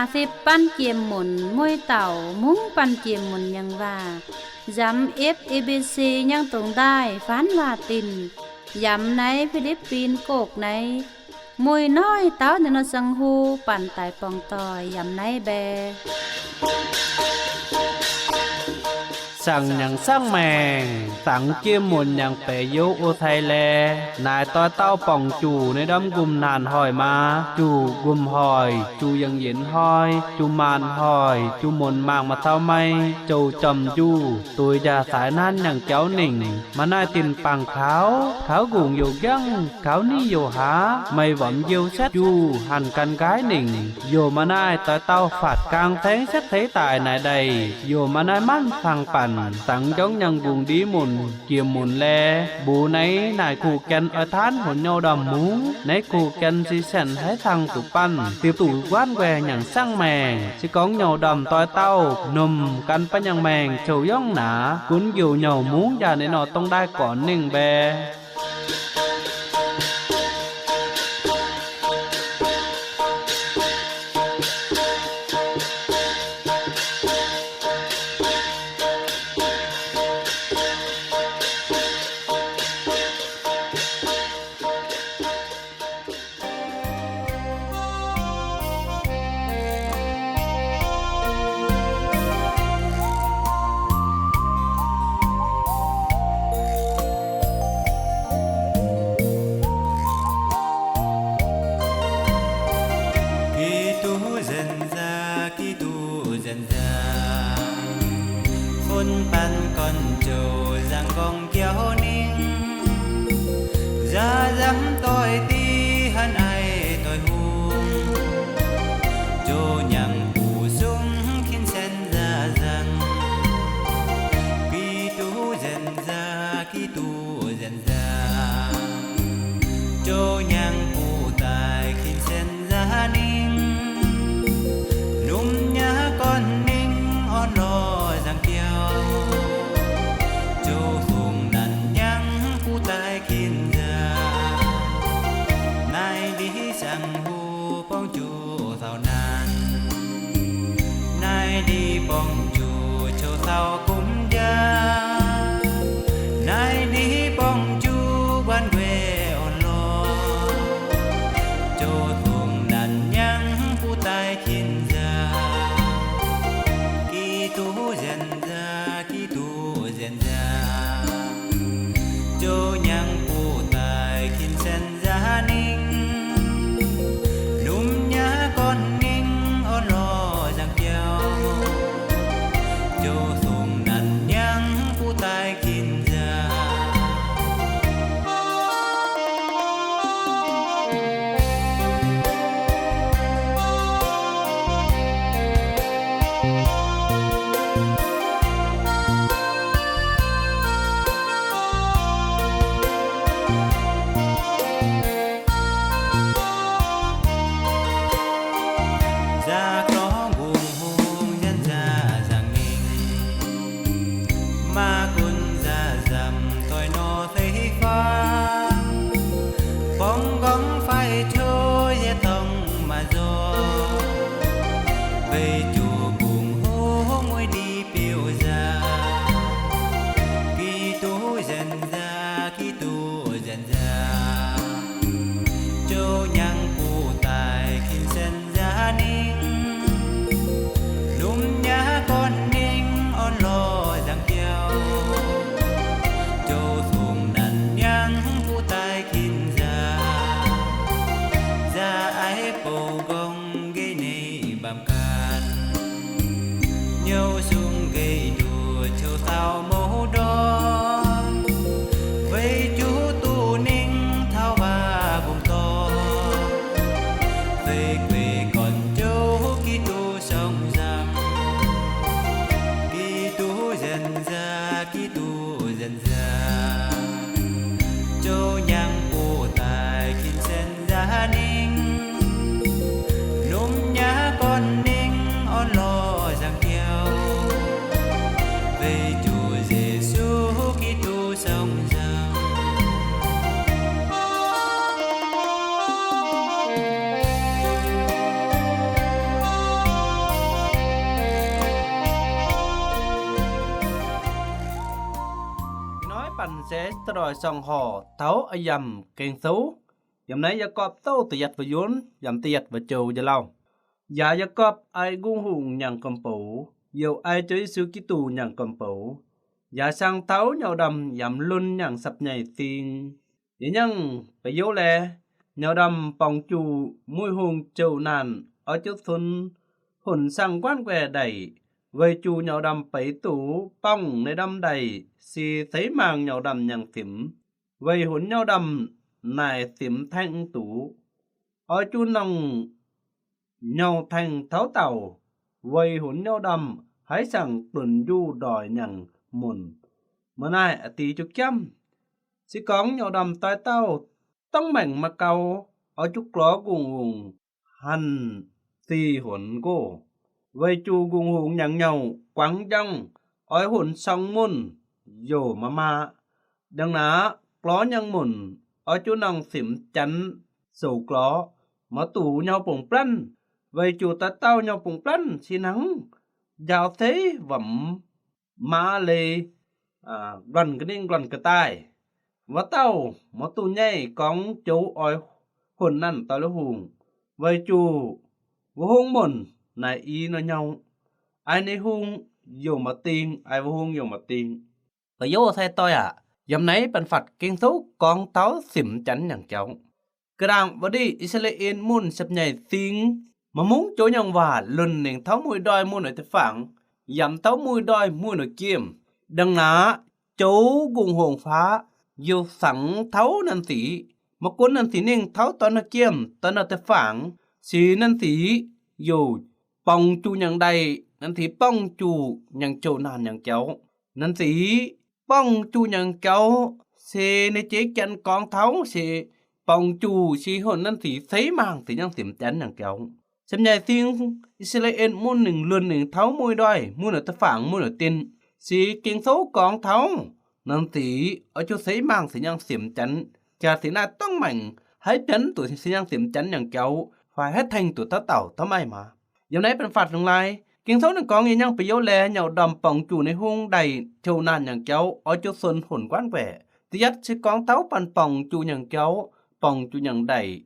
Aa^fi^ban jiem-munc mueiz dauh mungv banh jiem-munc nyangc waac, yamx F E B C nyangv dongh ndaaih faanv waac-dinc, yamx naaiv Fi^li^bin Gokv naaiv, mueiz noiv dauh ninh nor ziangh hu banh daaih borngz doic yamx naaiv mbae. Saangc nyangc saangv maengc, saangc jiem-munc nyangc baeqc youz o cai laeh, naaic doix dauh borngc juqc ninh ndorm nqumh naanc hoic maa, juqc nqumh hoic, juqc yangh yienx hnoi, juqc maanc hoic, juqc munc mangc maaih cau mai, jouc jormh njuh, duix njaah saaix nanv nyangc jauv ningc. Maaih naaiv dinc bangc kaux, kaux nqungc youc njangv, kaux niv youc hlaax, meih womx njiou setv njuh hanc gan nqaaiv ningc. Youc maaih naaiv doix dauh faatv gaang saengv setv ceix daic naaic ndaih, youc maaih naaiv manv fangx banh, saangc njorngv nyangc nqungc ndiev munc jiem-munc laeh, mbuox naaiv naaic kuh gan oix taanv huonc nyouh ndorm mungz, naaiv kuh gan si saeng haiv cang zuqc banh, dipc duqv guaanv nquaeh nyangc saangv maengc. Se gorngv nyouh ndorm doix dauh nomh gan baav nyangc maengc zouc yongv naaic, gunv youc nyouh mungz njaah ninh nor dongh ndaaih gornc ningh mbae. Giduc nzengc nzaa, Giduc nzengc nzaa, fun baan gorn-zoux nzangc gorngv jauv ningv, nzaa nzamv doix div hanv aiv doix hungh, zoux nyangc buoz-zungv kin saen nzaa nzangc. Giduc nzengc nzaa, Giduc nzengc nzaa, zoux nyangc buoz daaih kin saen nzaa ningv, lomh nyaah gorn ningv orn lorh nzangc biauv, zoux fungx naanc nyangv buv daaih kin nzaa. Naaiv ndiev ziangh hoc borngz juqc caux naanc, naaiv ndiev borngz juqc ciouv caux gomv jaav, naaiv ndiev borngz juqc guaanv nquaeh orn lorh, zoux fungx naanc nyangv buv daaih kin nzaa. Giduc nzengc nzaa, Giduc nzengc nzaa, zoux nyangc buoz daaih kin saen nzaa ningv, lomh nyaah gorn ningv orn lorh nzangc biauv, zoux fungx naanc nyangv buv daaih kin nzaa. Nzaa gorngv ngongh hungh nyanc nzaa nzangc ningh, maaih gunv nzaa nzamc doix nor fei faav, borngz gorngv faix coqv yietc dorngx maaih nzorng, weic zuqc ngongh hungh mueiz ndiev biouv nzaa. Giduc nzengc nzaa, Giduc nzengc nzaa, zoux nyangc buoz daaih kin saen nzaa ningv, lomh nyaah gorn ningv orn lorh nzangc biauv, zoux fungx naanc nyangv buv daaih kin nzaa. Nzaa aiv bouc nqorngv nqeiv neiv mbaamh ganh, nyouz sung nqeiv nduqc ciouv dauh mouv ndorm, weic zuqc duqv ningv taux waac mbungv dorn, feix gueic gorn jouv Giduc sorng nzangc. Giduc nzengc nzaa, Giduc nzengc nzaa, zoux nyangc buoz daaih kin saen nzaa ningv, lomh nyaah gorn ningv orn lorh nzangc biauv, weic zuqc Yesu Giduc sorng nzangc. Ih zanc se doix-doix song horc taux a'yamh Ging-Sou, yiem naaiv Yaagorpc douh da'yietv wuov yuonv yaac da'yietv wuov joux nyei lauh. Yaac Yaagorpc aengx Ging-Hungh nyanc gorn-bouc, youc aengx Ziouv Yesu Giduc nyanc gorn-bouc, yaac siang taux nyau ndamv yaac lunx nyanc sapv nyeic sing. Yie nyangv ba'yov laeh, nyau ndamv borngz juh muic hungh jouh naanh oix jiu cun hunc saang-guanv guaix ndaic, weic zuqc nyau ndamv beiz duqv borngz nyei ndamv ndaic se seix maangh nyau ndamv nyangc simx, weic hunx nyau ndamv naaic simx taengx duqv. Oix jiu nongh nyau taengx tauv dauh, weic hunx nyau ndamv haaix saangc dunx njuh ndoic nyangc munc. Mv naaic a'dix jiu giamv, se gorngv nyau ndamv doix-dauh dongh maengc maaih gau, oix jiu glorv Ging-Hungh hanc sih hunx nqoh, weic zuqc Ging-Hungh nyangc nyauh guangc njang, oix hunx song munc youc maa maa. Dangh naaic glorv nyangc munc oix jiu nongh simx janx souc glorv, maiv duqv nyau bungx blanv, weic zuqc doix-dauh nyau bungx blanv se hnangv njaaux seix wamx maa leiz, nquanh ga'ningv nquanh ga'daaih. Wuov dauh maiv duqv nyaiv gorngv joux oix hunc naanh doix-la'hungh, weic zuqc wuov hungh munc naaic i nor nyau, ai ninh hungh youc maiv ding, ai wuov hungh youc maiv ding. Ba'yov sai-doix aac, yiem naaiv banc fatv Ging-Sou gorngv taux simx janx nyangc jauv. Ga'ndaangc wuov ndiev I^saa^laa^en Munv sepv nyeic sing, maaih mungv joux nyangc waac lunh ningc taux muic-ndoih muic-ndoih da'faangx, yaac taux muic-ndoih muic-ndoih jiem. Dangh naaic joux Ging-Hungh faqv youc sangx taux naaiv sic, maiv gunv naaiv sic ninh taux doix-ndoih jiem, doix-ndoih da'faangx, se naaiv sic youc borngz juh nyangc ndaic, naaiv sic borngz juh nyangc jouh naanh nyangc jauv. Naaiv sic borngz juh nyangc jauv se ninh jiex janx gorngv taux se borngz juh se hunc naaiv sic seix maangh se nyangv simx janx nyangc jauv. Sepv nyeic sing, I^saa^laa^en Munv ningc lunh ningc taux muic-ndoih muic-ndoih da'faangx muic-ndoih dinh, se Ging-Sou gorngv taux naaiv sic oix jiu seix maangh se nyangv simx janx, jaax sic naaiv dongh maengc haiz janx duqv se nyangv simx janx nyangc jauv, fai haiz tengx duqv taux dauh taux maiv maaih. Yiem naaiv banc fatv lungh lai, Ging-Sou ninh gorngv yie nyangv ba'yov laeh, nyau ndorm borngz juh nyei hungh ndaic jouh naanh nyangc jauv oix jiu cun hunc guanv guaeqc. Da'yietv se gorngv taux banc borngz juh nyangc jauv, borngz juh nyangc ndaic.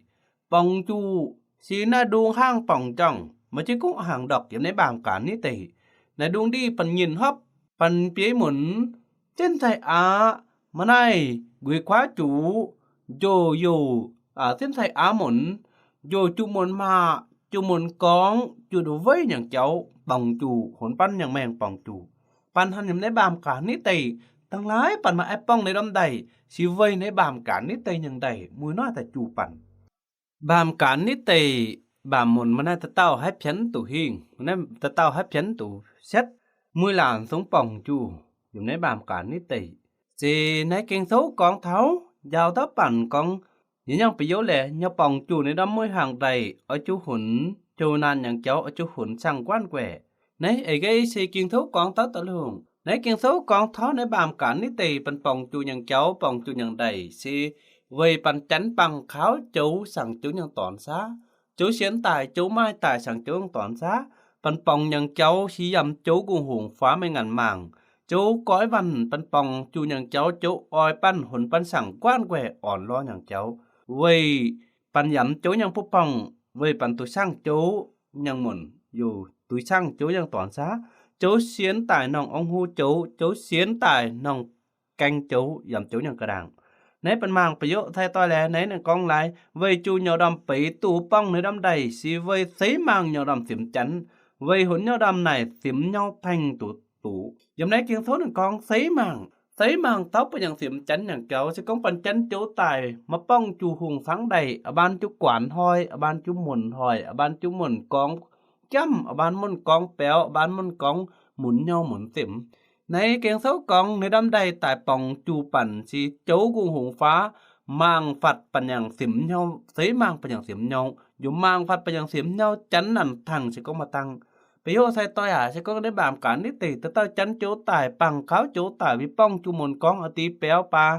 Borngz juh se naaiv ndung hnangv borngz njorngh, maiv zeiz gorngv hnaangx ndorqc yiem naaiv mbaamh gaanx nitv deic. Naaiv ndung ndiev banc nyinh hopv, banc bieiv munx, sin-saih aqv, maaih naaiv nquix kuaaiv juqc, njoh youh, sin-saih aqv munx, njoh juqc munx maah, juqc munx gorngv, juqc nduqc weiv nyangc jauv, borngz juh, hunx banv nyangc maengh borngz juh. Banc hanc yiem naaiv mbaamh gaanx nitv deic, dangh laaix banc maaih aiv borngz nyei ndorm ndaic, se weic naaiv mbaamh gaanx nitv deic nyangc ndaic muic noiv daaih juqc banc. Mbaamh gaanx nitv deic, mbaamh munx maaih naaiv dauh dauh haiv pienx duqv hingh, maaih naaiv dauh dauh haiv pienx duqv setv, muic laanh sung borngz juh, yiem naaiv mbaamh gaanx nitv deic. Se naaiv Ging-Sou gorngv taux njaaux dauh banc gorngv, yie nyangv ba'yov laeh, nyau borngz juh nyei ndorm mueiz hnaangx ndaic oix jiu hunx, jouh naanh nyangc jauv oix jiu hunx saang-guanv guaeqc. Naaiv eix nqeiv se Ging-Sou gorngv taux doix-la'hungh. Naaiv Ging-Sou gorngv taux naaiv mbaamh gaanx nitv deic banc borngz juh nyangc jauv, borngz juh nyangc ndaic se weic banc janx bangc kaux joux saangc joux nyangc dorngx saav. Joux sienx daaih, joux maaih daaih saangc joux nyangc dorngx saav. Banc borngz nyangc jauv se yaac joux Ging-Hungh faaux mingh ngaanc mangc. Joux goiv waanc banc borngz juh nyangc jauv, joux oix banc hunx banc saang-guanv guaeqc orn lorh nyangc jauv, weic banc yaac joux nyangc butv-borngh, weic banc duqv saangv joux nyangc munc, youc duqv saangv joux nyangc dorngx saav. Joux sienx daaih nongh ong-hlo joux, joux sienx daaih nongh gaeng joux, yaac joux nyangc ga'ndaangc. Naaiv banc mangc ba'yoqv sai-doix laeh, naaiv ninh gorngv laaix, weic zuqc nyau ndorm beiz duqv borngv nyei ndorm ndaic, se weic seix mangc nyau ndorm simx janx, weic hunx nyau ndorm naaic simx nyau taengh duqv duqv. Yiem naaiv Ging-Sou ninh gorngv seix mangc, seix mangc taux buo nyangc simx janx nyangc jauv, se gorngv banc janx joux daaih maiv borngv juh hungh fangv ndaic, a'baan jiu guanx hnoi, a'baan jiu munc hnoi, a'baan jiu munc gorngv jamv, a'baan munc gorngv biaux, a'baan munc gorngv munx nyau munx simx. Naaiv Ging-Sou gorngv ninh ndorm ndaic daaih borngz juh banc se joux Ging-Hungh faav mangc fatv banc nyangc simx nyau, seix mangc banc nyangc simx nyau, yaac mangc fatv banc nyangc simx nyau janx naanc tangh se gorngv maaih dangh. Ba'yoqv sai-doix aac, se gorngv naaiv mbaamh gaanx nitv deic dauh dauh janx joux daaih, bangc kaux joux daaih, weic borngv juh munc gorngv a'die biaux baac,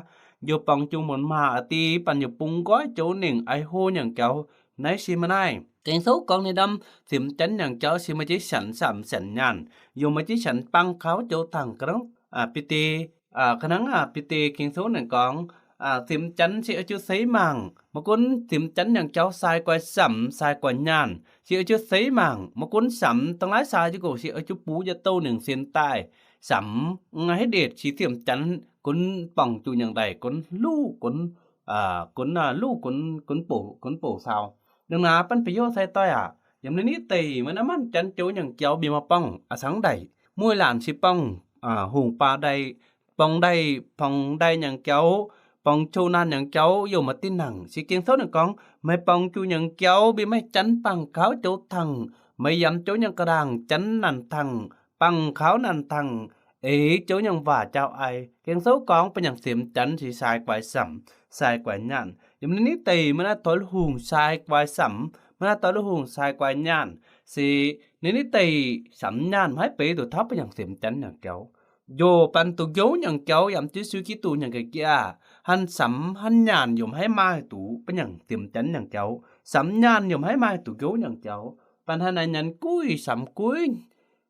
yaac borngz juh munc maah a'die, banc yaac bungx nqoi joux ningc ai hlo nyangc jauv. Naaiv se maaih naaiv Ging-Sou gorngv ninh ndorm simx janx nyangc jauv se maaih jienv sienx samx sienx nyaanh, yaac maaih jienv sienx bangc kaux joux tangh ga'nangv. Bide Ga'hnangv Bide Ging-Sou ninh gorngv, siemx Janx se oix jiu seix mangc, maiv gunv siemx Janx nyangc jauv sai guai samx sai guai nyaanh, se oix jiu seix mangc, maiv gunv samx dangh laaix sai jienv gox, se oix jiu buv yietc douh ningc sienx daaih samx, mv haih ndetc, se siemx Janx gunv borngz juh nyangc ndaih, gunv luv, gunv, gunv luv, gunv bouc, gunv bouc saau. Dongh naaiv banh ba'yoh sai doih aac, yiem naaiv nitv deic maiv naaiv manc Janx joux nyangc jauv mbienx maaih borngz a'sangx ndaic, mueiz laanc se borngz hungh baa ndaic, borngz ndaic, borngz ndaic nyangc jauv, borngz jouh naanh nyangc jauv youh maaih dinh nangc. Se Ging-Sou ninh gorngv, meih borngz juh nyangc jauv mbienx maaih Janx bangc kaux joux tangh, meih yamc joux nyangc ga'ndaangc Janx naanc tangh, bangc kaux naanc tangh, eix joux nyangc waac jaauv ai. Ging-Sou gorngv ba'nyangc siemx Janx se sai guai samx, sai guai nyaanh. Yiem naaiv nitv deic maiv naaiv doix lui-hungh sai guai samx, maiv naaiv doix lui-hungh sai guai nyaanh. Se naaiv nitv deic samx nyaanh maiv beiv duqv taux ba'nyangc siemx Janx nyangc jauv. Njoh banh duqv nqouv nyangc jauv yaac Yesu Giduc nyangc ga'jaav, hanc samx hanc nyaanh yaac maiv maaih duqv ba'nyangc siemx Janx nyangc jauv. Samx nyaanh yaac maiv maaih duqv nqouv nyangc jauv. Banh hnangv naaiv nyanc guiv samx guiv,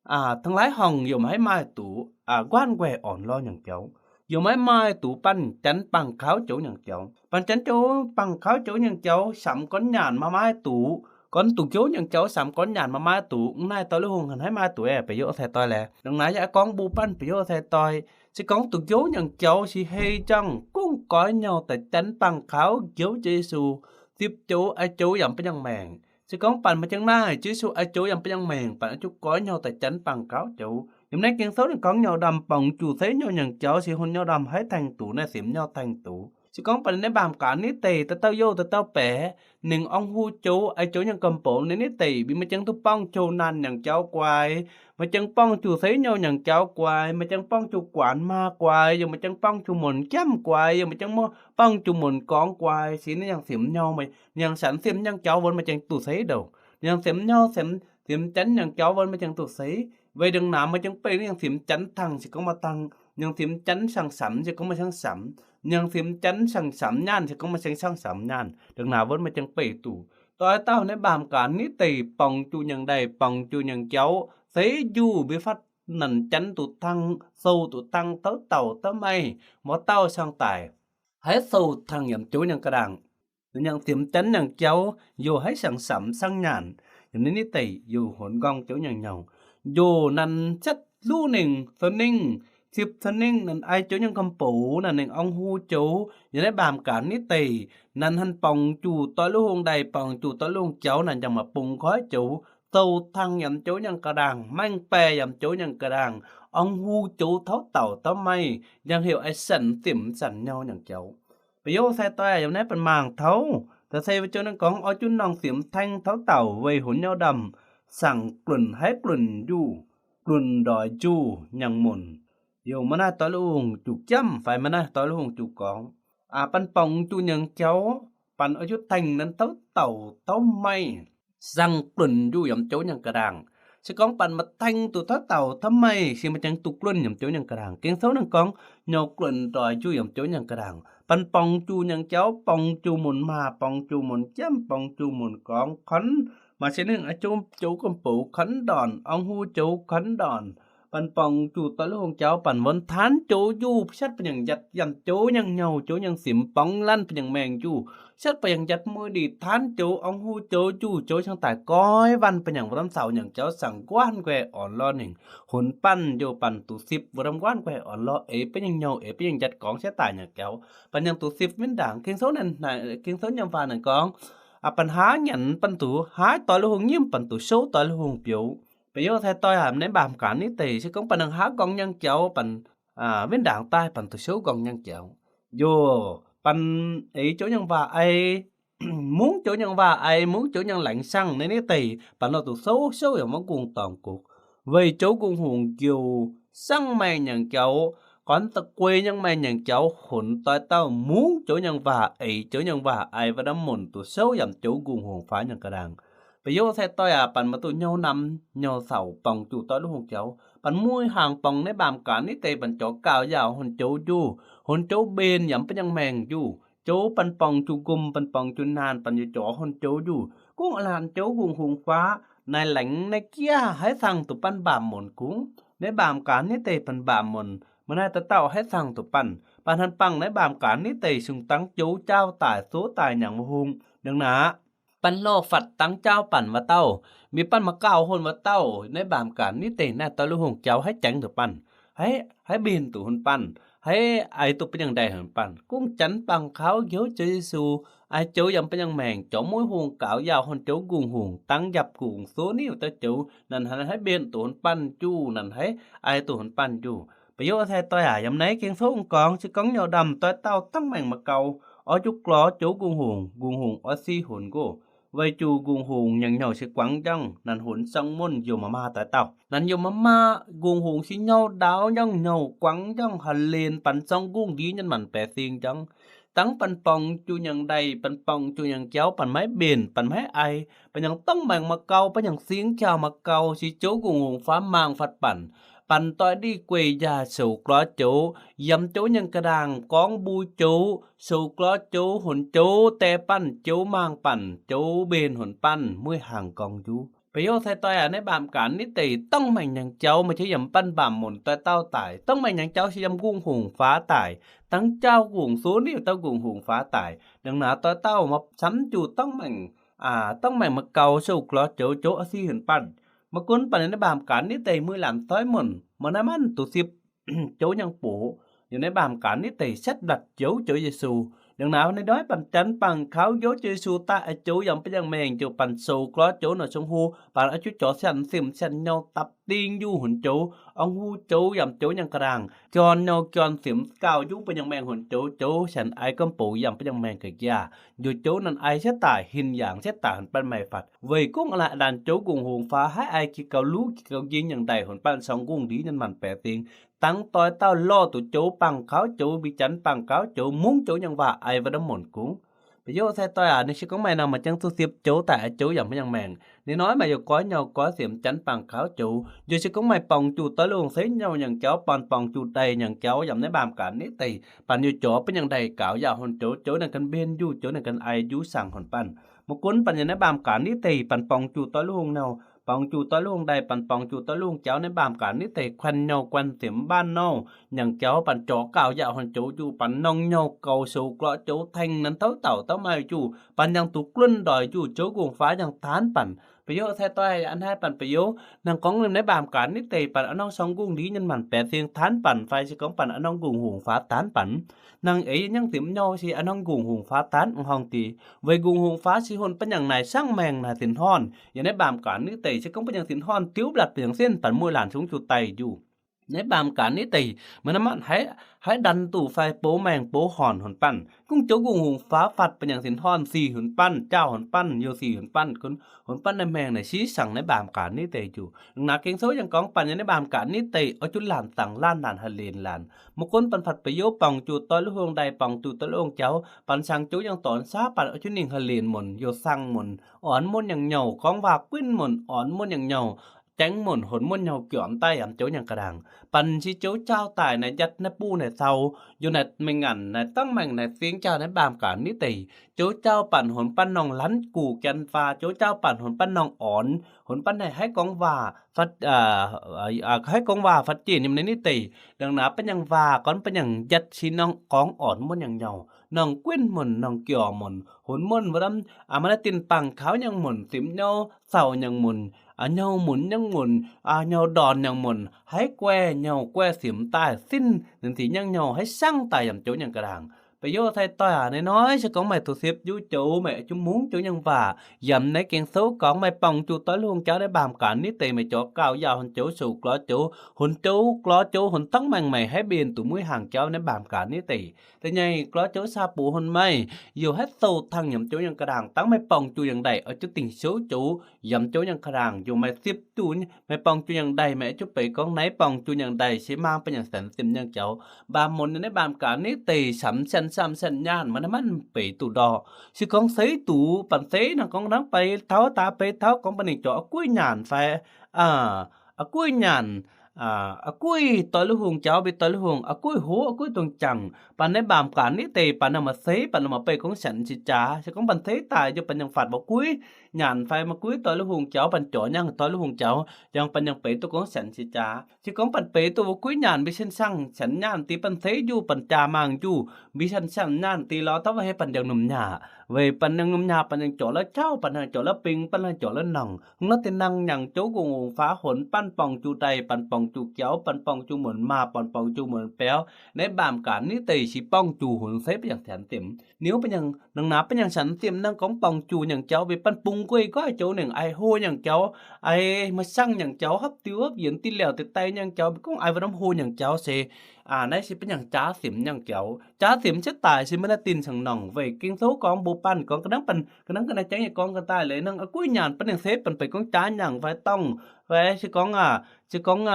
hnangv laaix horngh yaac maiv maaih duqv guaatv nquaih orn lorh nyangc jauv. Yaac maiv maaih duqv banh Janx bangc kaux joux nyangc jauv. Banh Janx joux bangc kaux joux nyangc jauv samx gorngv nyaanh maiv maaih duqv, gorngv duqv nqouv nyangc jauv samx gorngv nyaanh maiv maaih duqv. Mv naaiv doix lui-hungh hanc maiv maaih duqv aeqv, ba'yoh sai doih laeh. Dongh naaiv yaac gorngv mbuo banh ba'yoh sai doih. Se gorngv duqv nqouv nyangc jauv se hei jangv gungv goiv nyouh daaih Janx bangc kaux joux Yesu, zipv joux, aiv joux yaac ba'nyangh maengc. Se gorngv banh maaih jangx naaiv, Yesu aiv joux yaac ba'nyangh maengc, banh oix zuqc goiv nyouh daaih Janx bangc kaux joux. Yiem naaiv Ging-Sou ninh gorngv nyouh ndamh borngz juh seix nyouh nyangc jauv se hon nyouh ndamh haih tengx duqv naaiv siemx nyouh tengx duqv. Se gorngv banh naaiv baamh gaax nitv deic dauh dauh youh dauh dauh baeqc, ninh ong-hu joux, aiv joux nyangc gomh boux, naaiv nitv deic mbienx maaih jangx duqv borngz jouh naanh nyangc jauv guai, maaih jangx borngz juh seix nyouh nyangc jauv guai, maaih jangx borngz juh guanx maa guai, yaac maaih jangx borngz juh munc jamv guai, yaac maaih jangx borngz juh munc gorngv guai. Se naaiv yangh siemx nyouh, ninh yangh siemx nyouh nyangc jauv wuonv maaih jangx duqv seix ndouh. Ninh yangh siemx nyouh, siemx Janx nyangc jauv wuonv maaih jangx duqv seix. Weic ndongc naaiv maaih jangx beih ninh yangh siemx Janx tangh se gorngv maaih tangh, ninh yangh siemx Janx siang-samx se gorngv maaih siang-samx, ninh yangh siemx Janx siang-samx nyaanh se gorngv maaih siang-samx nyaanh. Ndongc naaiv wuonv maaih jangx beih duqv. Doix dauh naaiv baamh gaax nitv deic borngz juh nyangc ndaih, borngz juh nyangc jauv, seix njuh mbuo fatv nanc Janx duqv tangh, sou duqv tangh, tauv dauh tauv meih, mbuo dauh siang daic, haiz sou tangh yaac joux nyangc ga'ndaangc. Ninh yangh siemx Janx nyangc jauv youh haiz siang-samx siang nyaanh. Yiem naaiv nitv deic youh honx nqorngv joux nyangc nyouh. Njoh nanc cietv luv ninh, caux ninh zipv caux ninh, nanc aiv joux nyangc gomh boux, nanc ninh ong-hu joux. Yiem naaiv baamh gaax nitv deic nanc hanc borngz juh doix lui-hungh ndaih, borngz juh doix lui-hungh jauv, nanc jangx maaih bungx koiv joux, sou tangh yaac joux nyangc ga'ndaangc, maeng baeqc yaac joux nyangc ga'ndaangc, ong-hu joux tauv dauh tauv meih, yangh heuc aiv sanc zimc zanc nyouh nyangc jauv. Ba'yoh sai doix yiem naaiv banh mangc taux, da'sei wuov joux ninh gorngv oix juv nongh siemx tengx tauv dauh weic honx nyouh ndamh, saangc glunc haiv glunc njuh, glunc ndoix njuh nyangc munc. Youh maaih naaiv doix lui-hungh juh jamv fai maaih naaiv doix lui-hungh juh gorngv, banh borngz juh nyangc jauv, banh oix juv tengx nanv tauv dauh tauv meih, saangc glunc njuh yaac joux nyangc ga'ndaangc. Se gorngv banh maaih tengx duqv tauv dauh tauv meih se maaih jangx duqv glunc yaac joux nyangc ga'ndaangc. Ging-Sou ninh gorngv nyouz glunc ndoix njuh yaac joux nyangc ga'ndaangc. Banh borngz juh nyangc jauv, borngz juh munc maah, borngz juh munc jamv, borngz juh munc gorngv kuonv, maaih se ninh joux gomh boux kuonv ndorn, ong-hu joux kuonv ndorn. Banh borngz juh doix lui-hungh jauv banh wuonv taanv joux njuh, siatv ba'nyangh njatv yaac joux nyangc nyouh, joux nyangc simx, borngz lanv ba'nyangh maengh njuh, siatv ba'nyangh njatv mueiz ndih taanv joux ong-hu joux njuh, joux siang daic goiv wanc ba'nyangh wuov norm caux nyangc jauv saangc nquaatv nquaih orn lorh ningc, honx banh njoux banh duqv sipv wuov norm nquaatv nquaih orn lorh, eix ba'nyangh nyouh, eix ba'nyangh njatv gorngv siatv daic nyangc jauv, banh yangh duqv sipv win ndaangc. Ging-Sou ninh, Ging-Sou nyei waac ninh gorngv, banh haav nyanc banh duqv haav doix lui-hungh nyimv, banh duqv souv doix lui-hungh biouv. Ba'yoh sai doix aac, naaiv mbaamh gaax nitv deic se gorngv banh nangh haav nqorngv nyangc jauv, banh win ndaangc daaih banh duqv souv nqorngv nyangc jauv. Njoh banh eix joux nyangc waac ai, mungv joux nyangc waac ai, mungv joux nyangc laengz siang naaiv nitv deic banh lorh duqv souv, souv yaac maiv kungx dorngc gux. Weic joux kungx hungx njoux siang meih nyangc jauv, gorngv da'guei nyangc meih nyangc jauv, honx doix dauh mungv joux nyangc waac, eix joux nyangc waac ai, wuov norm munc duqv souv yaac joux kungx hungx faaux nyangc ga'ndaangc. Ba'yoh sai doix aac, banh maiv duqv nyouz namx nyouz sauc borngz juh doix lui-hungh jauv. Banh mueiz hnaangx borngz naaiv mbaamh gaax nitv deic banh joux gauh yaauc honx joux njuh, honx joux mbenc yaac ba'nyangh maengh njuh. Joux banh borngz juh nqumh, banh borngz juh naanh, banh yaac joux honx joux njuh. Gorngv laanh joux kungx hungx faaux, naaiv laengz naaiv jaax haaix sangx duqv banh mbaamh munc kungx. Naaiv mbaamh gaax nitv deic banh mbaamh munc, Mbuo naaiv dauh dauh haiv zaangh zuqc banh, banh hnanv bangc naaiv mbaamh gaax nitv deic sung dangv joux jaauv daic, soux daic nyanc mbuo hungh. Hnangv naaic, banh lorh fatv dangv jaauv banh wuov dauh, mienh banh mangc gauh hon wuov dauh, naaiv mbaamh gaax nitv deic naaiv doix lui hungh jauv haiv jaengx zuqc banh, haiv mbenc duqv hon banh, haiv aix duqv bun yangh ndaih hon banh. Gunv janx bangc kaux njoux Ziouv Yesu, aix joux yaac bun yangh maengc, jorm mueiv hungh, gaux yaauh hon joux gungh hungh, dangv njapc gungh, soux niuv dauh joux, naaic haiv mbenc duqv hon banh juh, naaic haiv aix duqv hon banh juh. Ba'youz sai doix aac, yaac naaiv gengh souv gorngv se gorngv nyouh ndamc doix dauh dangv maengc mangc gaux, oix zuqc glorx joux gungh hungh, gungh hungh oix si honx nqox. Weic zuqc gungh hungh nyangc nyouh se guangv njangv, naaic honx song muonh youh maah maah doix dauh. Naaic youh maah maah, gungh hungh se nyouh ndaauv njangv nyouh, guangv njangv, ha'lenc, banh zorng gungv ndiev nyanc maanc baeqc sing njangv. Dangv banh borngz juh nyangh ndaih, banh borngz juh nyangh jauv, banh maiv mbenc, banh maiv aix, banh nyangc dangv maengc mangc gaux, banh nyangc singx jaax mangc gaux, se joux gungh hungh faaux mangc fatv banh. Banh doix ndih gueic njaah souc glorx joux, yamc joux nyangc ga'ndaangc gorngv mbuo joux, souc glorx joux, honx joux, die banh joux, mangc banh joux, mbenc honx banh, mueiz hangx gorngv njuv. Ba'youz sai doix aac, naaiv mbaamh gaax nitv deic dangv maengc nyangc jauv maaih jiex yaac banh mbaamh munc doix dauh daic. Dangv maengc nyangc jauv se yiem gungh hungh faaux daic, dangv jaauv gungh, soux niuv dauh gungh hungh faaux daic. Hnangv naaic doix dauh maaih camv juh dangv maengc, dangv maengc mangc gaux, souc glorx joux, joux oix si honx banh. Maiv gunv banh naaiv mbaamh gaax nitv deic mueiz laanh doix munc, maaih naaiv manv duqv sipv joux nyangc box, yiem naaiv mbaamh gaax nitv deic setv mbatc joux, joux Yesu. Hnangv naaic naaiv doix banh janx bangc kaux njoux Ziouv Yesu daaih, aix joux yaac bun yangh maengc, ziouc banh souc glorx joux noic song hu, banh oix zuqc jorx siang-simv siang-nyouh dapc ding njuh honx joux, ong hu joux yaac joux nyangc ga'ndaangc, jorn nyouh jorn simv gauh njuv bun yangh maengc honx joux, joux siang-aiv gorngv boux yaac bun yangh maengc ga'naaiv njaah, njoux joux naaic aix setv daic, hinc yaangc setv daic honx banh maaih fatv. Weic gorngv laanh joux gungh hungh faaux haiv aix jiex gauh luv jiex gauh njing yangh ndaih honx banh sorng gungv ndiev nyanc maanc baeqc sing. Dangv doix dauh lorh duqv joux bangc kaux joux, mbuo janx bangc kaux joux, mungv joux nyangc waac aix wuov norm munc gungv. Ba'youz sai doix aac, ninh se gorngv maaih nor maaih jangx duqv sipv joux daaih aix joux yaac bun yangh maengc. Ninh hnoi maaih youc goiv nyouh goiv simv janx bangc kaux joux, njoux se gorngv maaih borngz juh doix lui hungh seix nyouh nyangc jauv, banh borngz juh ndaih nyangc jauv yaac naaiv mbaamh gaax nitv deic, banh youc jorx bun yangh ndaih gaux yaauh honx joux, joux naaic gan mbenc njuh, joux naaic gan aix njuv sangx honx banh. Maiv gunv banh yiem naaiv mbaamh gaax nitv deic banh borngz juh doix lui hungh nyouh, borngz juh doix lui hungh ndaih, banh borngz juh doix lui hungh jauv, naaiv mbaamh gaax nitv deic guanh nyouh guanh simv mbaanh nouh nyangc jauv, banh jorx gaux yaauh honx joux juh, banh norm nyouh goux souc glorx joux tengx nanv tauv dauh dauh maaih juh, banh yangh duqv gluonv ndoic juh, joux gungh faaux yangh taanv banh. Ba'youz sai doix aac, hnangv naaiv banh ba'youz hnangv gorngv yiem naaiv mbaamh gaax nitv deic banh a'normh sorng gungv ndiev nyanc maanc baeqc sing taanv banh fai se gorngv banh a'normh gungh hungh faaux taanv banh. Hnangv eix nyangv simv nyouh se a'normh gungh hungh faaux taanv m'hnangv deix. Weic gungh hungh faaux se honx banh yangh naaic sangv maengc naaic sin-horn. Yiem naaiv mbaamh gaax nitv deic se gorngv banh yangh sin-horn diuv mbatc banh yangh sin, banh mueiz laanh sungv juh daic njuh. Naaiv mbaamh gaax nitv deic maaih naaiv manv haiv ndanc duqv fai boux maengc boux horn honx banh. Gunv joux gungh hungh faaux fatv banh yangh sin-horn sic honx banh, jaauh honx banh, youh sic honx banh, gunv honx banh naaiv maengc naaic siqv sangx naaiv mbaamh gaax nitv deic njuh. Naaiv gengh souv yangh gorngv banh yiem naaiv mbaamh gaax nitv deic oix zuqc laanh zangc laanh, laanh ha'lenc laanh. Maiv gunv banh fatv ba'youz borngz juh doix lui hungh ndaih, borngz juh doix lui hungh jauv, banh cang joux yangh dorn saav banh oix zuqc ninh ha'lenc munc, youh sangx munc, orn muonv yangh nyouh, gorngv waac guinv munc, orn muonv yangh nyouh, jaengv munc, honx muonv nyouh, juangc daaih yaac joux nyangc ga'ndaangc. Banh se joux jaauv daic naaic, njatv naaiv buv naaic caux, youh naaic mingh ngaanc naaic, dangv maengc naaic, singx jaax naaiv mbaamh gaax nitv deic, joux jaauv banh honx banh norm lanv guc janx faa, joux jaauv banh honx banh norm orn, honx banh naaic haiv gorngv waac, haiv gorngv waac fatv jienh yiem naaiv nitv deic. Dangh naaiv banh yangh waac gorngv banh yangh njatv sin norm gorngv orn muonv yangh nyouh, norm guinv munc, norm juangc munc, honx muonv wuov, maaih naaiv dinh bangc kaux nyangv munc, simv nyouh caux nyangv munc, nyouh munc nyangv munc, nyouh ndorn nyangv munc, haiv guaih nyouh guaih simv daaih sinv, ninh sic nyangv nyouh haiv sangv daaih yaac joux nyangc ga'ndaangc. Ba'youz sai doix aac, naaiv hnoi se gorngv meih duqv sipv juv joux, meih oix zuqc mungv joux nyangc waac. Yaac naaiv gengh souv gorngv meih borngz juh doix lui hungh jauv naaiv mbaamh gaax nitv deic, meih jorx gauh yaauh honx joux, souc glorx joux, honx joux glorx joux, honx dangv maengc meih haiv mbenc duqv mueiz hangc jauv naaiv mbaamh gaax nitv deic. Da'nyeic glorx joux saa bux honx meih, youh haiv souc tangh yaac joux nyangc ga'ndaangc. Dangv meih borngz juh nyangc ndaih oix zuqc dingc siouv joux yaac joux nyangc ga'ndaangc. Youh meih sipv juh, meih borngz juh nyangc ndaih, meih oix zuqc beic gorngv naaiv borngz juh nyangc ndaih se mangc banh nyangc senx simv nyangc jauv. Mbaamh munc naaiv mbaamh gaax nitv deic camv sienx samv sienx nyaanh, maaih naaiv manv beic duqv ndorqc. Se gorngv seix duqv banh seix nangh, gorngv nangv beic taux daaih beic taux, gorngv banh ninh jorx a'gueiv nyaanh fai a'gueiv nyaanh, a'gueiv doix lui hungh jauv, mbi doix lui hungh, a'gueiv hoz, a'gueiv dongh jangc. Banh naaiv mbaamh gaax nitv deic banh naaiv maaih seix, banh naaiv maaih beic gorngv sienx se jaax. Se gorngv banh seix daaih youh banh nyangc fatv mbuo gueiv nyanc fai maiv guiv doix lui hungh jauv, banh jorc nyangh doix lui hungh jauv, yangh banh yangh beiz duqv gorngv sianx se jaax. Se gorngv banh beiz duqv maiv guiv nyanc, mbi sienx siang sianx nyanc dingh banh ceix njuh, banh jaa maangh njuh, mbi sienx siang nyanc dingh lorz taux maiv hei banh ndiangx-numh nyaah. Weic banh ndiangx-numh nyaah banh ndiangx jorc la'jauv, banh ndiangx jorc la'beng, banh ndiangx jorc la'nongc. Hnangv naaiv dinh nangh nyanc jouv nqongh hungh faaux, honx banh borngc juh ndeic, banh borngc juh jauv, banh borngc juh muonc maah, banh borngc juh muonc biauv. Naaiv mbaamh gaax nitv deic se borngc juh honx seix banh yangh sianx ziemx. Niuv banh yangh, nangc naaiv banh yangh sianx ziemx nangh gorngv borngc juh nyanc jauv, mbi banh bung gueiv goiv joux nengc, aix hlo nyanc jauv, aix maaih siang nyanc jauv, hopv diuh hopv yienx, diuh liauc diuh dai nyanc jauv, mbi gorngv aix wuov norm hlo nyanc jauv se naaiv se banh yangh jaav siemx nyanc jauv. Jaav siemx cietv daic se maiv naaiv dinh cangx nongc. Weic Ging-Sou gorngv mbuo banh gorngv ga'nangv, banh ga'nangv ga'naaiv jangv nyei gorngv ga'daaih leiz nangh, a'guov nyanc banh ninh seix banh beic gorngv jaav nyanc fai dorngh, fai se gorngv, se gorngv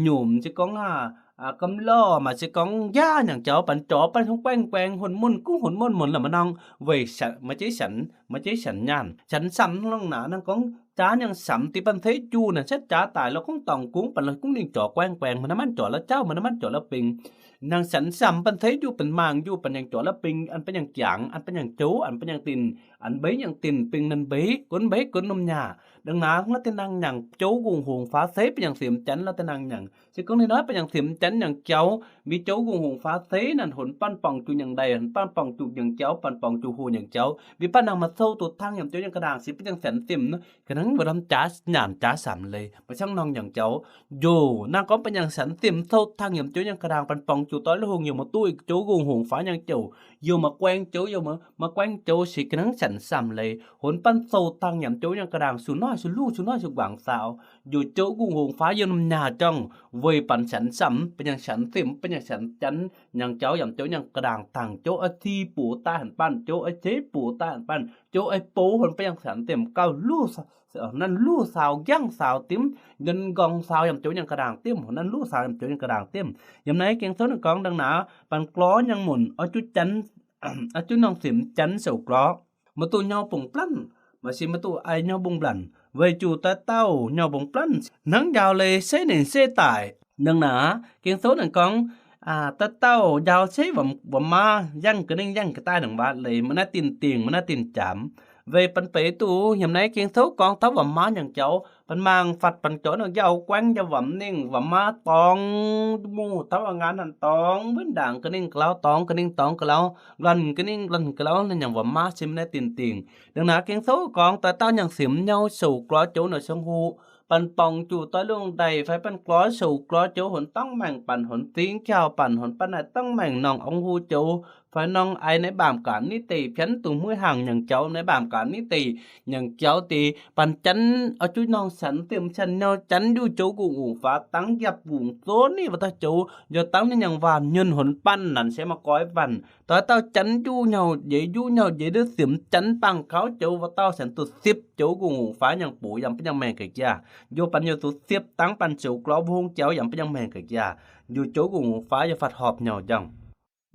nyomc, se gorngv gamh lorh, maaih se gorngv njaav nyanc jauv, banh jorc banh hungh guaengv guaengx, huon muonh gungv huon muonh muonc la'maah nongc. Weic maiv zeiv sianx, maiv zeiv sianx nyanc. Sianx samx nangh naaic nangh gorngv jaav nyanc samx dingh banh seix juh naaic cietv jaax daic lorz gorngv dorngc gungv banh lorz gungv ninh jorc guaengv guaengx, maaih naaiv manv jorc la'jauv, maaih naaiv manv jorc la'beng. Nangh sianx samx banh seix juh, banh maangh juh, banh yangh jorc la'beng, an banh yangh jangx, an banh yangh jouv, an banh yangh dinh, an mbeix yangh dinh, beng naaiv mbeix, gunv mbeix gunv norm nyaah. Dangh naaiv lorz deix nangh nyanc jouv nqongh hungh faaux seix banh yangh siemx janv lorz deix nangh nyanc. Se gorngv ninh hnoi banh yangh siemx janv nyanc jauv, mbi jouv nqongh hungh faaux seix naaic honx banh borngc juh nyanc ndeic, honx banh borngc juh nyanc jauv, banh borngc juh hlo nyanc jauv, mbi banh nangh maaih sou doqc tangh yaac jouv nyanc ga'ndaangc se banh yangh sianx ziemx, ga'nangv wuov norm jaav nyanc jaav samx leiz, maaih siang nongc nyanc jauv. Njoh nangh gorngv banh yangh sianx ziemx sou tangh yaac jouv nyanc ga'ndaangc, banh borngc juh doix lui hungh yaac maiv duqv, jouv nqongh hungh faaux nyanc jouv, yaac maaih guaengv jouv, yaac maaih guaengv jouv se ga'nangv sianx samx leiz, honx banh sou tangh yaac jouv nyanc ga'ndaangc, sux noiv sux luv, sux noiv sux nquangc saaux. Njoh jouv nqongh hungh faaux yiem norm nyaah juangc, weic banh sianx samx, banh yangh sianx ziemx, banh yangh sianx janv nyanc jauv yaac jouv nyanc ga'ndaangc, tangh jouv oix si buoz daaih hanc banh, jouv oix zeiv buoz daaih hanc banh, jouv oix bou honx banh yangh sianx ziemx gauh luv, nanv luv saaux, njangv saaux dimv, nqorngv saaux yaac jouv nyanc ga'ndaangc dimv, nanv luv saaux yaac jouv nyanc ga'ndaangc dimv. Yiem naaiv Ging-Sou ninh gorngv dangh naaiv, banh glor nyangh munc oix zuqc janv, oix zuqc nongc siemx janv sou glor. Maiv duqv nyauv bungx blanv, maaih se maiv duqv aix nyauv bungx blanv, weic zuqc doix dauh nyauv bungx blanv hnangv njaaux leiz seix nengc seix daic. Dangh naaiv Ging-Sou ninh gorngv, doix dauh njaaux seix wuom-maah, yangh ga'ningv yangh ga'daaih nangc waac leiz, maaih naaiv dinh dingc, maaih naaiv dinh jaamx. Weic banh beiz duqv nyiemc naaiv Ging-Sou gorngv taux wuom-maah nyanc jauv, banh maangh fatv banh jauv nor, njauv guaengv njauv wuom ningh, wuom-maah dorngx, muoz taux wuom-ngaanv hanc dorngx, wuov ndaangc ga'ningv ga'lauv dorngx, ga'ningv dorngx ga'lauv, luonc ga'ningv luonc ga'lauv, ninh nyanc wuom-maah se maaih naaiv dinh dingc. Dangh naaiv Ging-Sou gorngv doix dauh nyanc siemx nyauv sou glor joux nor, song huv banh borngc juh doix lui hungh ndeic fai banh glor sou glor joux, honx dangv maengc banh, honx zingx jauv banh, honx banh naaic dangv maengc nongc ong-huv joux, fai nongc aix naaiv mbaamh gaax nitv deic pianv dungx mueiv hangc nyanc jauv, naaiv mbaamh gaax nitv deic nyanc jauv deix, banh janv oix zuqc nongc sianx ziemx sianx nyauv janv njuh jouv nqongh hungh faaux dangv, njapc wungc zunv ninh wuov dauh joux, njorv dangv ninh nyanc waac nyuonh, honx banh nanc se maaih goix banh. Doix dauh janv njuh nyauv jeiz, njuh nyauv jeiz duqv siemx janv bangh gauv joux, wuov dauh sienx duqv sipv joux nqongh hungh faaux nyanc box yaac bun nyanc maengc ga'jaax. Njoh banh nyuonh duqv sipv dangv banh sou glor mbuo hungh jauv yaac bun nyanc maengc ga'jaax. Njoh jouv nqongh hungh faaux yaac fatv horpc nyauc njangc.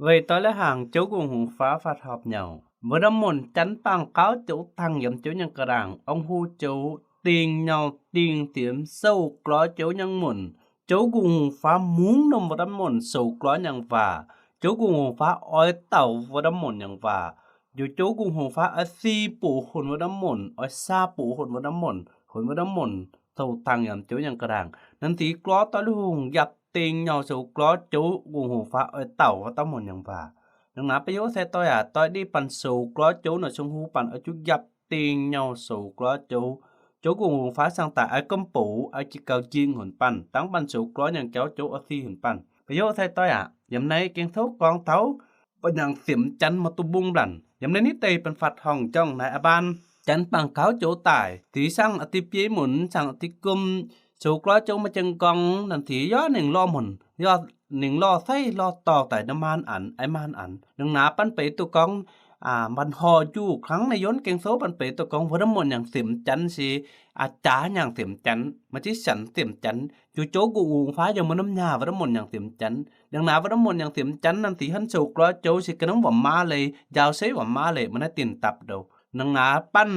Weic doix la'hangc jouv nqongh hungh faaux fatv horpc nyauc, wuov norm munc janv bangh gauv joux tangh yaac jouv nyanc ga'ndaangc, ong-huv joux, dingh nyauv dingh siemx sou glor joux nyangh munc. Jouv nqongh hungh faaux mungv norm wuov norm munc sou glor nyangh waac. Jouv nqongh hungh faaux oix dauh wuov norm munc nyangh waac. Njoh jouv nqongh hungh faaux oix si box honx wuov norm munc, oix saa box honx wuov norm munc, honx wuov norm munc sou tangh yaac jouv nyanc ga'ndaangc. Nanv sic glor doix lui hungh njapc dingh nyauv sou glor jouv nqongh hungh faaux oix dauh wuov dauh munc nyangh waac. Dangh naaiv ba'youz sai doix aac, doix ndiev banh sou glor jouv nor, song huv banh oix zuqc njapc dingh nyauv sou glor jouv. Jouv nqongh hungh faaux siang-daic oix gomv box, oix jiex gaux njing honx banh, dangv banh sou glor nyangh jauv jouv oix si honx banh. Ba'youz sai doix aac, yiem naaiv Ging-Sou gorngv taux banh nyanc siemx janv maiv duqv mbungv blanc. Yiem naaiv nitv deic banh fatv horngh njorngh naaiv a'baan, janv bangh gauv joux daic, deix siang a'dih biei munc, siang a'dih gomh, sou glor jouv maaih jienv nqorngv, nanv sic yaac ninh lorh munc, yaac ninh lorh saiv lorh dorh daic nor, maanc anx, aiv maanc anx. Dangh naaiv banh beiz duqv gorngv, banh horh njuh kangv naaiv yonv Ging-Sou banh beiz duqv gorngv wuov norm munc nyanc siemx janv se jaax nyanc siemx janv, maaih jienv sianx siemx janv. Njoh jouv nqongh hungh faaux yaac maaih norm nyaah wuov norm munc nyanc siemx janv. Dangh naaiv wuov norm munc nyanc siemx janv nanv sic hnangv sou glor jouv se ga'nangv wuom-maah leiz, njaaux seix wuom-maah leiz, maaih naaiv dinh dapv ndouh. Dangh naaiv banh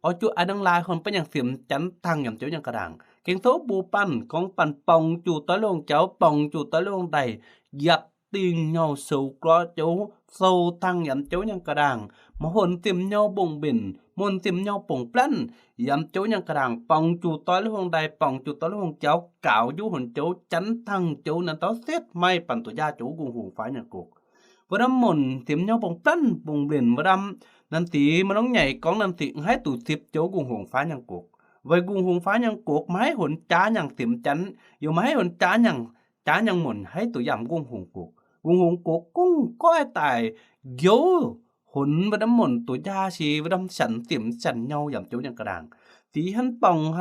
oix zuqc aix nangh laaix honx banh nyanc siemx janv tangh yaac jouv nyanc ga'ndaangc. Ging-Sou mbuox banh gorngv banh borngc juh doix lui hungh jauv, borngc juh doix lui hungh ndeic, njapc dingh nyouh, soux glorv jouv, sou tangh yaac m'jouv nyangh ga'ndaangc. Maiv horpc ziepc nyouh mbongc mbenc, horpc ziepc nyouh bongc blanv, yaac m'jouv nyangh ga'ndaangc, borngz juc doix lui-houngh ndaih, borngz juc doix lui-houngh jauv, gaux njuov honx jouv, janx tangh jouv, nanv dauh setv maiv banh duqv njaah jouv nqungh hungx faaux nyangc gokc. Wuov ndamv munc ziepc nyouh bongc blanv bongc mbenc wuov ndamv, nanv deix maaih norm nyaic gorngv nanv deix haiz duqv ziepc jouv nqungh hungx faaux nyangc gokc. Weic nqungh hungx faaux nyangc gokc maiv horpc jaax nyangh ziepc janx, yaac maiv horpc jaax nyangh, jaax nyangh munc haiz duqv yaac m'nqungh hungx gokc. Nqungh hungx gokc gungv goiv daaih njoux honx wuov ndamv munc duqv njaah se wuov ndamv shanc ziepc shanc nyouh yaac m'jouv nyangh ga'ndaangc. Deix hanv borngz,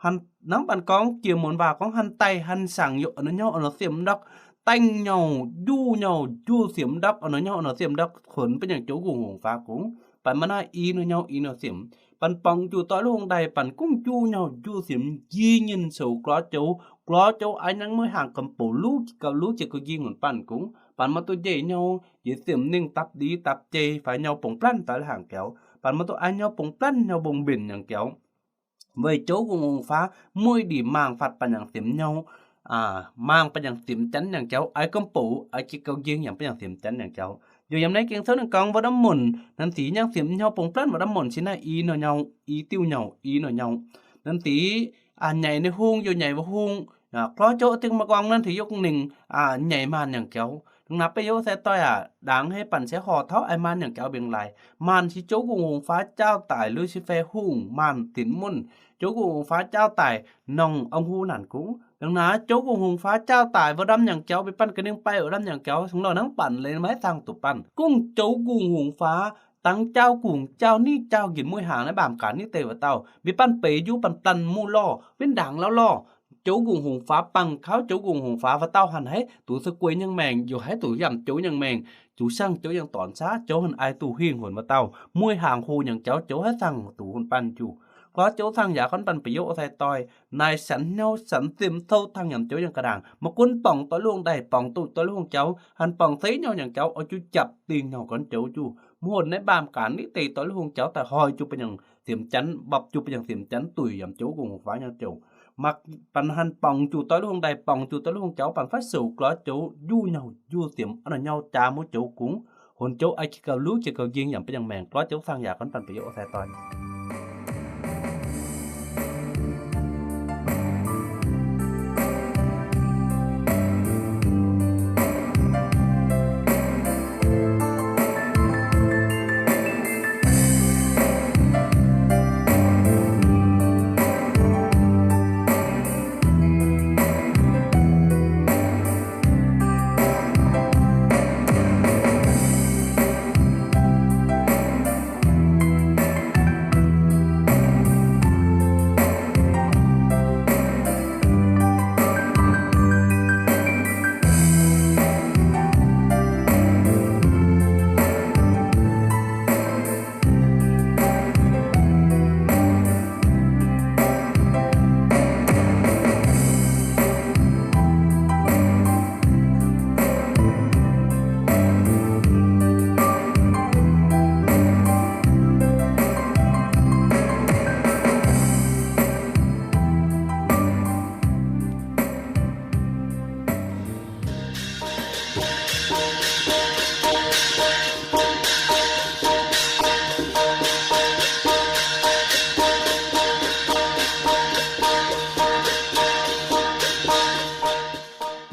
hanv, nanv banh gorngv jiex muonz waac gorngv hanv daaih hanv sangx youc nor nyouh nor ziepc ndortv, daengh nyouh njuov nyouh njuov ziepc ndortv, nor nyouh nor ziepc ndortv, honx bun nyangc jouv nqungh hungx faaux gungv banh maaih naaiv i nor nyouh i nor ziepc. Banh borngz juc doix lui-houngh ndaih banh gungv njuov nyouh njuov ziepc, njih nyinh soux glorv jouv, glorv jouv aav nyangv mueiz haangh ga'boux luv ga'luv jiex ga'njing honx banh gungv banh maaih duqv njiec nyouh njiec ziepc ningh dapv ndiev dapv jei faix nyouh bongc blanv doix lui-houngh jauv, banh maaih duqv aav nyouh bongc blanv nyouh mbongc mbenc nyangc jauv. Weic jouv nqungh hungx faaux mueiz ndiev maangh fatv banh nyangc ziepc nyouh, maangh banh nyangc ziepc janx nyangc jauv, aav ga'boux aav jiex ga'njing yaac banh nyangc ziepc janx nyangc jauv. Yaac yiem naaiv Ging-Sou ninh gorngv wuov ndamv munc nanv deix nyangv ziepc nyouh bongc blanv wuov ndamv munc se naaiv i nor nyouh, i diuh nyouh, i nor nyouh. Nanv deix nyaic ninh hungh, yaac nyaic wuov hungh, glorv jouv dingh maaih gorngv nanv deix yaac ninh nyaic maanh nyangc jauv. Dongh naaiv beiv youv sai doix aac, ndaangc hei banh se horc tauv ai maanh nyangc jauv mbenc laaix. Maanh se jouv nqungh hungx faaux jaauv daic, Lucifer hungh maanh dinc munc, jouv nqungh hungx faaux jaauv daic, nongh ong-hu naanc gungv. Dongh naaiv jouv nqungh hungx faaux jaauv daic wuov ndamv nyangc jauv, mbuo banh ga'ningh baih wuov ndamv nyangc jauv, sung loh nangv banh leiz maiv dangh duqv banh. Gungv jouv nqungh hungx faaux dangx jaauv gungx jaauv niv jaauv njiec mueiz haangx naaiv mbaamh gaanx niv deix wuov dauh, mbuo banh beix njuov banh blanv muv lorh, win ndaangc lauv lorh. Jouv nqungh hungx faaux bangc kauv, jouv nqungh hungx faaux wuov dauh hanc haiz duqv se guei nyangh maengc, yaac haiz duqv yaac m'jouv nyangh maengc, zuqc sangh jouv yangh dornc saav jouv hanc ai duqv hingh honx wuov dauh, mueiz haangx hoc nyangc jauv jouv haiz sangh duqv honx banh juv. Gorngv jouv sangh yaac gorngv banh beix youv sai doix, naaic sanx nyouh sanx ziepc sou tangh yaac m'jouv nyangh ga'ndaangc. Maiv gunv borngz doix lui-houngh ndaih, borngz duqv doix lui-houngh jauv, hanc borngz seix nyouh nyangc jauv oix juv japc dingh nyouh gorngv jouv juv. Mv horpc naaiv mbaamh gaanx niv deix doix lui-houngh jauv daaih hoic juv banh nyangc ziepc janx, mbapc juv banh nyangc ziepc janx duic yaac m'jouv nqungx-hungx faaux nyangc jouv. Mangc banh hanc borngz juv doix lui-houngh ndaih, borngz juv doix lui-houngh jauv banh faix sou glorv jouv njuv nyouh njuv ziepc a'nor nyouh jaa muv jouv gungv, honx jouv ai jiex gauh luv jiex gauh njing yaac banh nyangc maengc. Glorv jouv sangh yaac gorngv banh beix youv sai doix.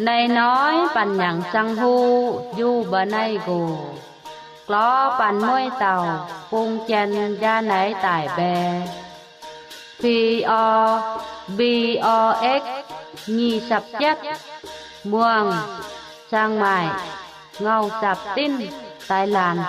Naaiv hnoi banh nyanc sang huv njuv mba'naaiv nqox, glorv banh mueiv dauh bung jien njaa naaiv daic mbae. P O, B O X, nyic sapc jietv, Muangh, Chiang Mai, Ngau Sapc Dinv, Thailand.